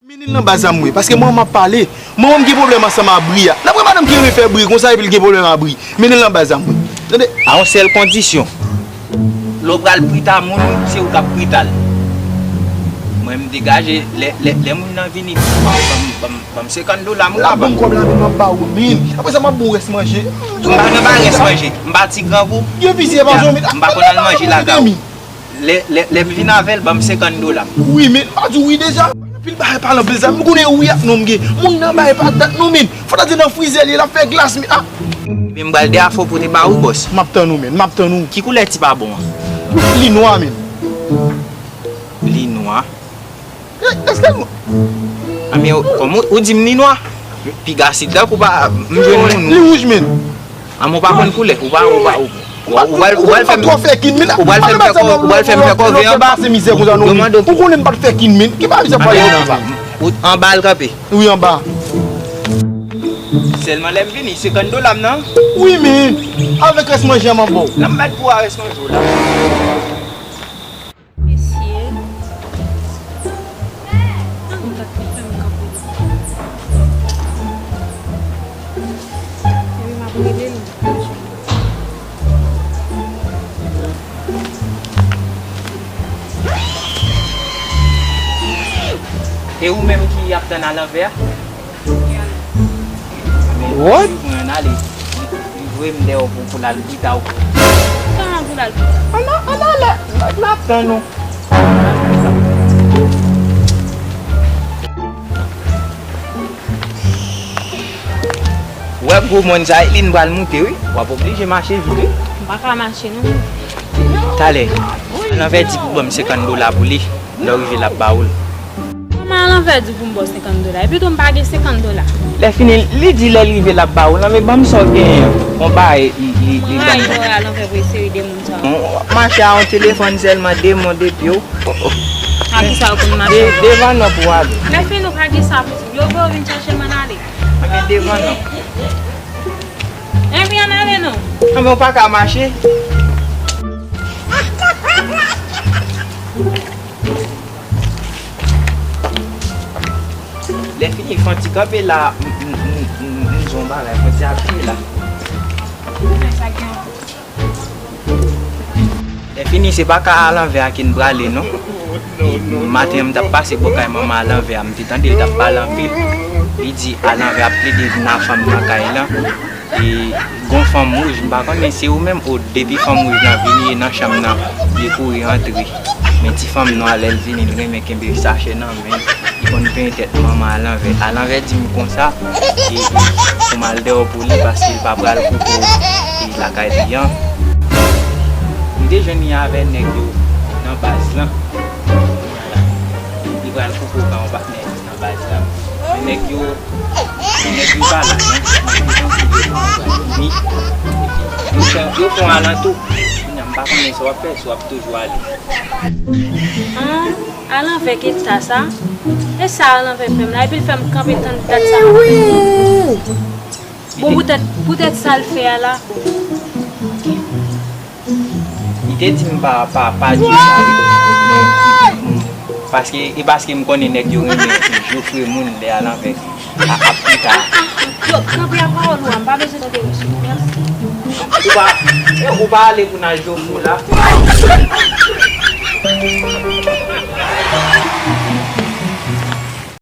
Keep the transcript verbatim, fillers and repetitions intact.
Mennen l nan baz la m wè, paske mwen m ap pale. Mwen menm gen pwoblèm ansanm a bri a. N ap wè madanm ki renmen fè bri konsa epi l gen pwoblèm a bri. Mennen l nan baz la m wè. Tande? A yon sèl kondisyon. Lè w pral prita moun, se ou k ap prita l. Mwen m degaje, lè, lè, lè moun nan vini, ban m, ban m, ban m senkant dola, m ka ban m. Ban m kòb la, men m ap ba ou, men. Apre sa, m ap ba w rès manje. M pa nan ba rès manje. M pa ti gran pou. Gen vizye pa zonbi. M pa konn al manje lakay ou. Lè, lè, lè m vin avè l, ban m senkant dola. Wi, men m pa di w wi deja. Anpil bagay pale anpil zam. M konnen wi ak non m gen. Moun nan bay patat non men. Fò ta di nan frizè li, l ap fè glas men. Ah! Ebyen m pral de afè w pote ba ou, bòs. M ap tann ou men, m ap tann ou. Ki koulè ti babon an? Li nwa men. Li nwa? Eh, èske l nwa? Anben, kòm ou, ou di m li nwa, piga si tankou pa m jwenn moun. Li wouj men. Anben, ou pa konn koulè, ou pa, ou pa, ou, ou, ou pral, ou pral fè m, ou pral fè m fè kò, ou pral fè m fè kòve anba. Ou konnen m pa t fè kin men. Ki pa mizè pale anba? Ou anba l kanpe. Wi, anba. Sèlman lè m vini, senkant dola m nan. Wi, men. Avèk rès manje a m ap ba w. Nan m mèt pou a rès manje w la. Mesye, an kontak li fè m kanpe. Epi m ap rele l. E ou menm ki ap tann a lanvè a? What? Mwen ale. Li voye m dèyè w pou, pou l al pita w. Kòman pou l al pita? Ann, ann ale. Nèg la ap tann ou. Ou wè gwo mòn sa, li n pral moute wi. W ap oblije mache vit wi. M pa ka mache non. Talè, Lanvè di pou ban m senkant dola pou li. Lè w rive l ap ba ou l. Kòman Lanvè di pou m ba w senkant dola? Epi tou m pa gen senkant dola. Lè fini, li di lè l rive l ap ba ou l, men ban m sa w genyen an. Yon bagay li, li, li ban m. Mwen rayi lè w wè Lanvè voye seri de moun sa yo. Bon, w ap mache a yon telefòn sèlman, de men w, de pye w. Oh, oh. A kisa yo konn mache? De, devan nan pou w ale. Lè fini ou pa gen sa pou di. Yo voye w vin chèche m ann ale. Anben devan nan. Enpi ann ale non. Anben ou pa ka mache. Lè fini, fon ti kanpe la, m, m, m, m, m di yon bagay, fon ti apiye la. Lè fini, se pa kay a Lanvè a ke n prale, non. E maten an, m t ap pase bò kay manman a Lanvè a, m te tande l t ap pale anpil. Li di a Lanvè ap plede vin a fanm nan kay lan. E gon fanm wouj, m pa konnen se ou menm, o, depi fanm wouj lan vini, e nan chanm nan, li kouri antre. Men ti fanm nwa, lè l vini, l renmen kenbe sachè nan men l. Li konn penyen tèt manman a Lanvè. A Lanvè di m konsa, e, e, pou m al dèyè pou li, paske l pa pral koupe, e, lakay li an. M te jwenn li avè nèg yo nan baz lan. Li pral koupe w pa yon patnè nan baz la. Men nèg yo, men nèg yo pa la, non. Nèg yo tankou yo pa vini. Yo fè, yo fè yon alantou. Kounye a, m pa konnen sa w ap fè, si w ap toujou ale. An, a Lanvè ki ta sa? E sa a Lanvè fè m la, epi l fè m kanpe tann dat sa. Bon, poutèt, poutèt sa l fè a la, bon. Li te di m pa, pa, pa di sa, wi. Men, mm, paske, e paske m konnen nèg yo renmen jofre moun lè a Lanvè a, ap pita. Yo, kanpe a pawòl ou a, m pa bezwen tande misye. Mèsi. Ou pa, e, ou pa ale pou n al jofre w la.